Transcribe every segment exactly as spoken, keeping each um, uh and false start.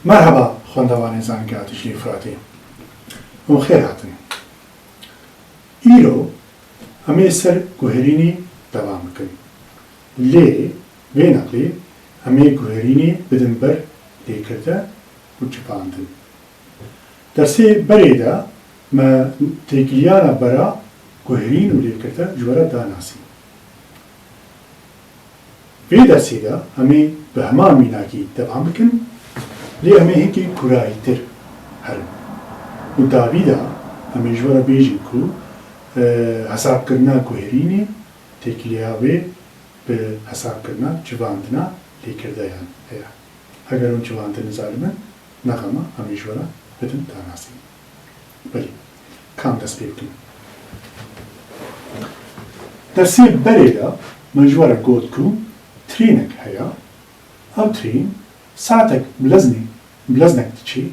Merheba xwendevanên Zanîngeha Diclê Firatê. Hûn xêr hatin. Îro em ê ser guherînê devam bikin. Lê vê neqlê em ê guherînê bidin ber lêkirde û civandin. Dersê berê de me têkiliyana bera guherîn û lêkirde ji we re da nasîn. Vê dersê de em ê bi heman mînakî devam bikin, lê em ê hinkî kûrayîtir herin. Û dawî de em ê ji we re bêjin ku, e, hesabkirina guherînê têkiliya wê bi hesabkirina civandina lêkirdeyan heye. Heger hûn civandin nizanibin, nexema em ê ji we re bidin danasîn. Belê, kam dest pê bikin. Dersê berê de me ji we re got ku trênek heye. Ev trên saetek bi leznê, bi leznek diçê,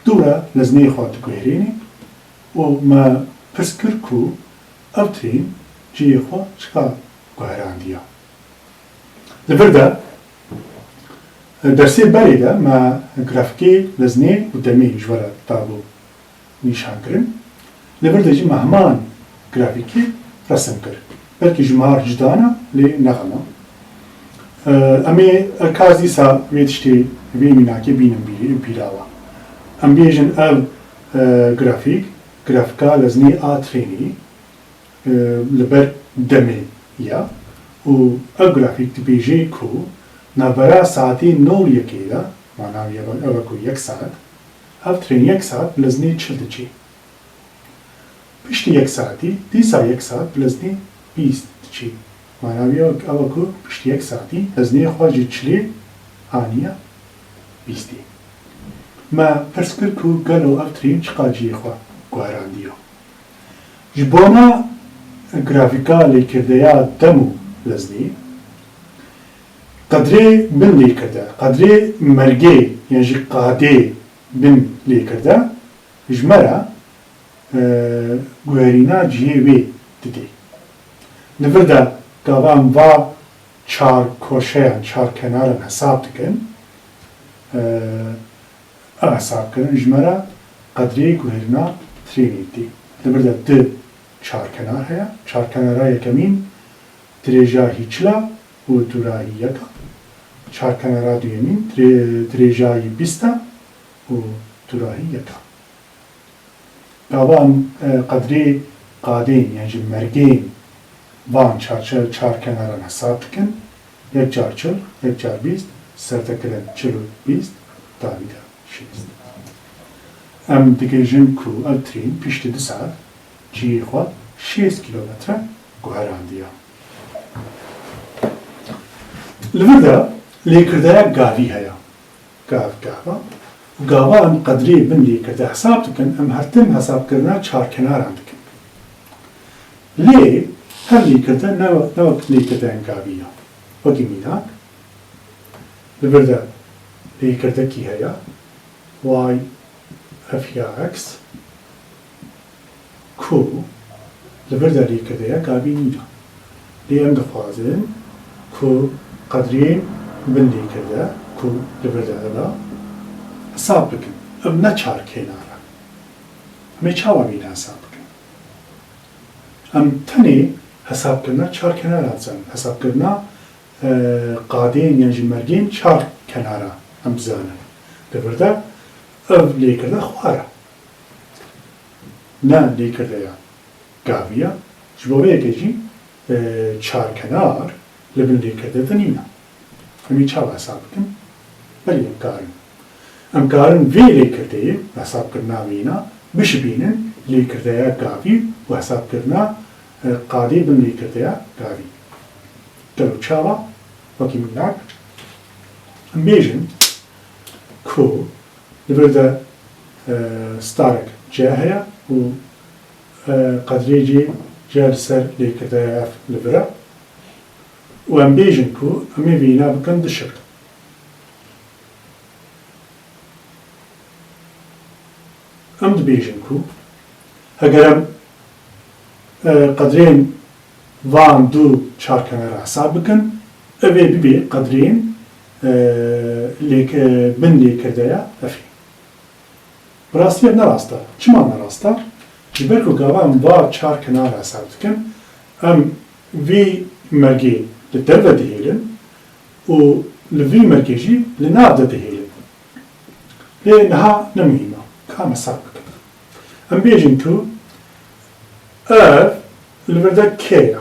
dû re lezneyê xwe diguherênê û me pirs kir ku ev trên cihê xwe çiqas guherandiye. Li vir de, dersê berê de me grafîkê leznê û demê ji we re dabû nîşankirin. Li vir de jî me heman grafîkê resim kir. Belkî ji mar cuda ne, lê ne xem e. Em ê, ez dîsa vê tiştê, vê mînakê bînim bî-, bîra we. Em bêjin ev, e, grafîk, grafîka leznê a trênê, e, li ber demê ye û ev grafîk dibêje ku navbera saetê nod û yekê de, mana wî ev, ev e ku yek saet, ev trên yek saet bi leznê çil diçê. Piştî yek saetî, dîsa yek saet bi leznê bîst diçê. Mana wî ev e ku piştî yek saetî leznê xwe ji çilê aniye bîstê. Me pirs kir ku gelo ev trên çiqas cihê xwe guherandiye. Ji bona grafîka lêkirdeya dem û leznê, qedrê bin lêkirde, qedrê mergê yan jî qadê bin lêkirde ji me re, e, guherîna cihê wê didê. Li vir de gava em va çar koşeyan, çar kenaran hesab dikin, e, Ev hesabkirin ji me re qedrê guherîna trênê dê. Li vir de du çarkenar heye. Çarkenara yekemîn dirêja hî çil a û dûra hî yek a. Çarkenara duyemîn dirê-, dirêja hî bîst a û dûra hî yek a. Gava em, e, qedrê qadên, yan jî mergên van çar, çar, çar kenaran hesab dikin, yek car çil, yek car bîst, serdekirên çil û bîst, dawî de şêst. Em digihîjin ku ev trîn piştî du saet cihê xwe şêst kîlometre guherandiye. Li vir de lêkirdeya gavî heye. Gav, gava. Û gava em qedrê bin lêkirde hesab dikin, em her tim hesabkirina çarkenaran dikin. Lê her lêkirde ne, ne wek lêkirdeyên gavî ye. Wekî mînak, li vir de lêkirdekî heye, y, f ya x, ku li vir de lêkirdeya gavî nîne. Lê em dixwazin ku qedrên bin lêkirde ku li vir de hebe hesab bikin. Ev ne çar kenar e. Em ê çawa vîna hesab bikin? Em tenê hesabkirina çar kenaran dizanin. Hesabkirina, e, qadên yan jî mergên çar kenara em dizanin. Li vir de ev lêkirde xwar e. Ne lêkirdeya gavî ye. Ji bo vê yekê jî, e, çarkenar li bin lêkirde de nîne. Em ê çawa hesab bikin? Belê em karin. Em karin vê lêkirdeyê, hesabkirina wîna, bişibînin lêkirdeya gavî û hesabkirina, e, qadê bin lêkirdeya gavî. Gelo çawa? Wekî mînak, em bêjin ku li vir de, e, starek C heye û, e, qedrê cê, cê li ser lêkirdeya F li vir e û em bêjin ku em ê vîna bikin du şikil. Em dibêjin ku heger em, e, qedrên van du çarkenara hesab bikin, ev ê bibê qedrên, e, lêk-, e, bin lêkirdeya F ê. Bi rastî ev ne rast e. Çima ne rast e? Ji ber ku gava em va çar kenar hesab dikin, em vî mergê li derve dihêlin û li vî mergê jî li nav de dihêlin. Lê niha ne muhîm e. Ka em hesab bikin. Em bêjin ku ev li vir de K ye.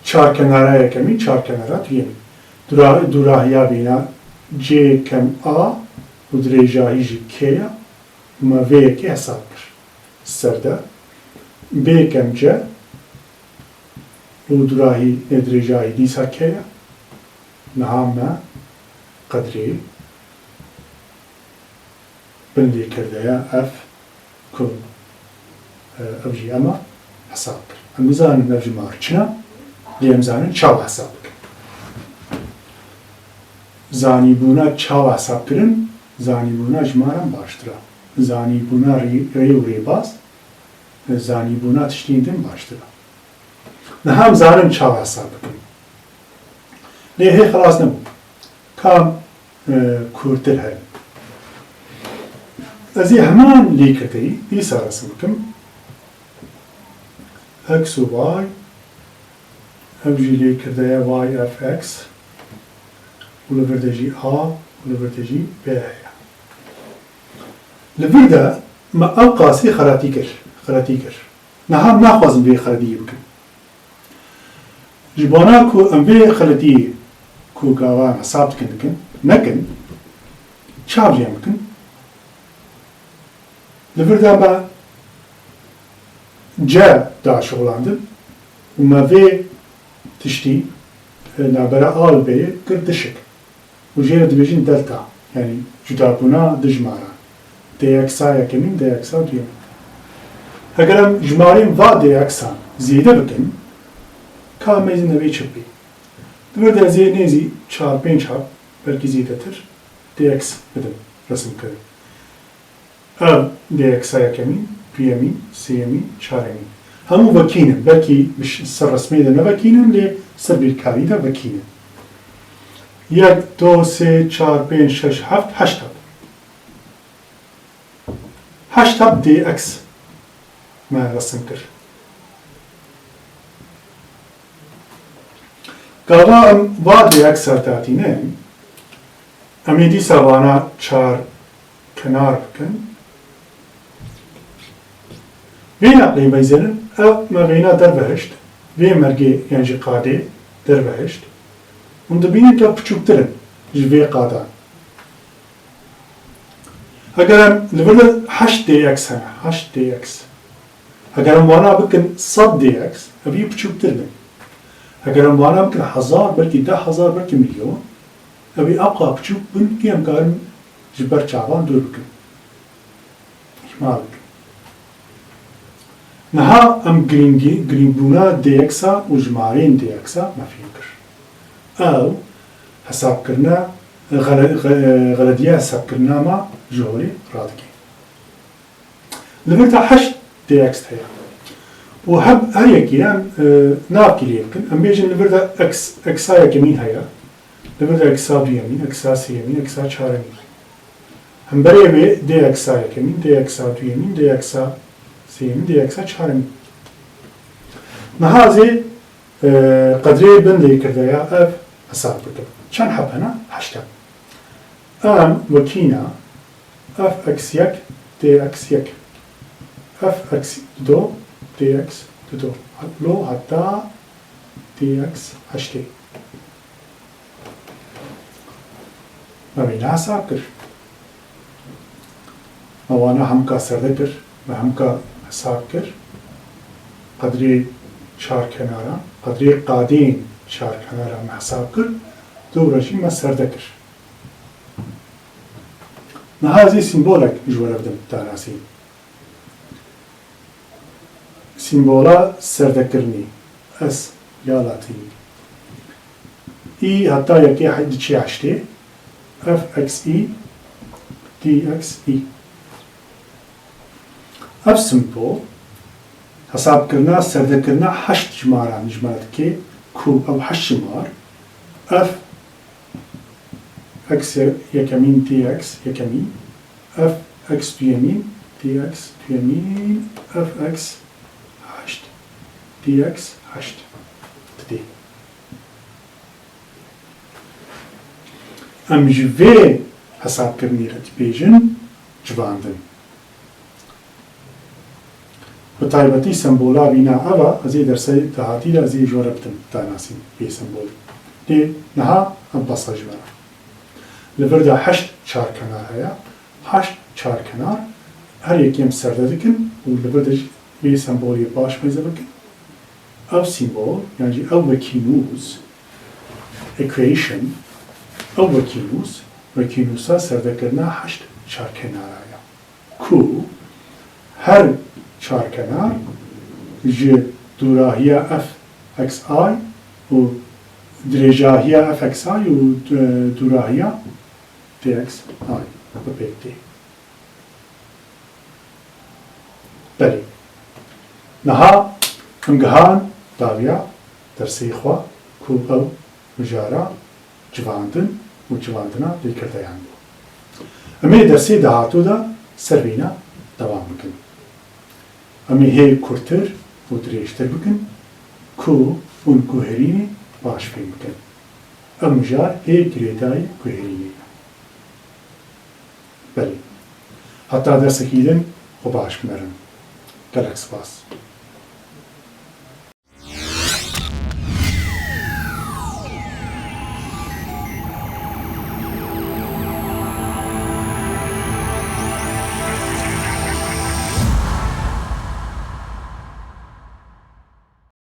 Çarkenara yekemîn, çarkenara duyemîn. Dura-, dûrahiya bîna C kem A û dirêjahî jî K ya û me vê yekê hesab kir. Ser de B kem C û dûrahî, ê, dirêjahî dîsa K ya. Niha me qedrê bin lêkirdeya F ku, e, ev jî ema hesab kir. Em nizanin ev jimar çi ne, lê em zanin çawa hesab bikin. Zanîbûna çawa hesab kirin, zanîbûna jimaran baştir e. Zanîbûna rê-, rê û rêbaz, e, zanîbûna tiştên din baştir e. Niha em zanin çawa hesab bikin. Lê hê xelas nebû. Ka em, e, kûrtir herin. Ez ê heman lêkirteyî dîsa resim bikim. X û Y, ev jî lêkirdeya Y F X û li vir de jî A û li vir de jî B heye. Li vir de me ew qasî xeletî kir, xeletî kir. Niha em naxwazin vê xeletiyê bikin. Ji bona ku em vê xeletiyê ku gava em hesab dikin, dikin, nekin, çav jê em bikin. Li vir de me C daşixulandin û me vê tiştî, e, navbera A li B'yê kir dişik. Û jê re dibêjin delta, yanî cudabûna du jimaran. D X a yekemîn, D X a duyemîn. Heger em jimarên va D X an zêde bikin, ka em êzî nevê çi bê. Di vir de ez ê nêzî çar pênc heb, belkî zêdetir, D X bidim resimkirin. Ev D X a yekemîn, duyemîn, sêyemîn, çaremîn. Hemû vekî ne. Belkî bi ş-, ser resmê de ne vekî ne, lê ser bîrkarî de vekî ne. Yek, do, sê, çar, pênc, şeş, heft, heşt heb. Heşt heb D X me resim kir. Gava em va D X a datînin, em ê dîsa vana çar kenar bikin. Vêna qey meyzênin, ev me vêna dervehişt, vê mergê yan jî qadê dervehişt. Hûn dibînin ka piçûktir in ji vê qadan. Heger em li vir de heşt D X hene, heşt D X. Heger em wana bikin sed D X, ev yê piçûktir bin. Heger em wana bikin hezar, belkî deh hezar, belkî milyon, ev ê ewqa piçûk bin, kê em karin ji ber çavan dûr bikin. Îhmal bikin. Niha em girîngî-, girîngbûna D X a û jimareyên D X a me fêm kir. Ew hesabkirina, xele-, xe-, xelediya hesabkirina me ji holê radike. Li vir de heşt D X heye. Û heb her yekî em, e, navkî lê bikin. Em bêjin li vir de X, X a yekemîn heye. Li vir de X a duyemîn, X a sêyemîn, X a çaremîn. Hemberê wê D X a yekemîn, D X a duyemîn, D X a sêyemîn, D X a çaremîn. Niha ez ê, e, qedrê bin lêkirdeya ev hesab bikim. Çend heb hene? Heşt heb. Em wekî ne, F X yek, D X yek. F X du, D X du. Lo heta D X heştê. Me wê ne hesab kir. Me wana hemka serde kir, me hemka hesab kir. Qedrê çarkenara, qedrê qadên çarkenara me hesab kir. Dewre jî me serde kir. Niha ez ê sîmbolek ji we re bidim danasîn. Sîmbola serdekirinê, S ya latînî. E heta yekê he-, diçe heştê, F X E, D X E. Ev sîmbol hesabkirina serdekirina heşt jimaran ji me re dike ku ew heşt jimar F X ye-, yekemîn, T X yekemîn, F X duyemîn, T X duyemîn, F X heşt, T X heşt didê. Em ji vê hesabkirinê re dibêjin civandin. Bi taybetî sembola vîna ev a, ez ê dersê dahatî de ez ê ji we re bidim danasîn vê sembolê. Lê niha ev bes e ji me re. Li vir de heşt çarkenar heye. Heşt çarkenar her yekê em serde dikin û li vir de jî vê sembolê baş mêze bikin. Ev sîmbol, yan jî ew wekînûs, equation, ew wekînûs, wekînûsa serdekirina heşt çarkenara ye. Ku her çarkenar ji dûrahiya F X I û dirêjahiya F X I û, e, dûrahiya T X I bi pêk tê. Belê. Niha em gihan dawiya dersê xwe ku ew mijara civandin û civandina lêkirdeyan bû. Em ê dersê dahatû de ser vîna dewam bikin. Em ê hê kurtir û dirêjtir bikin ku hûn guherînê baş fêm bikin. Ev mijar hê girêdayî guherînê ye. Belê. Heta dersekî din xwe baş bimerin. Gelek spas.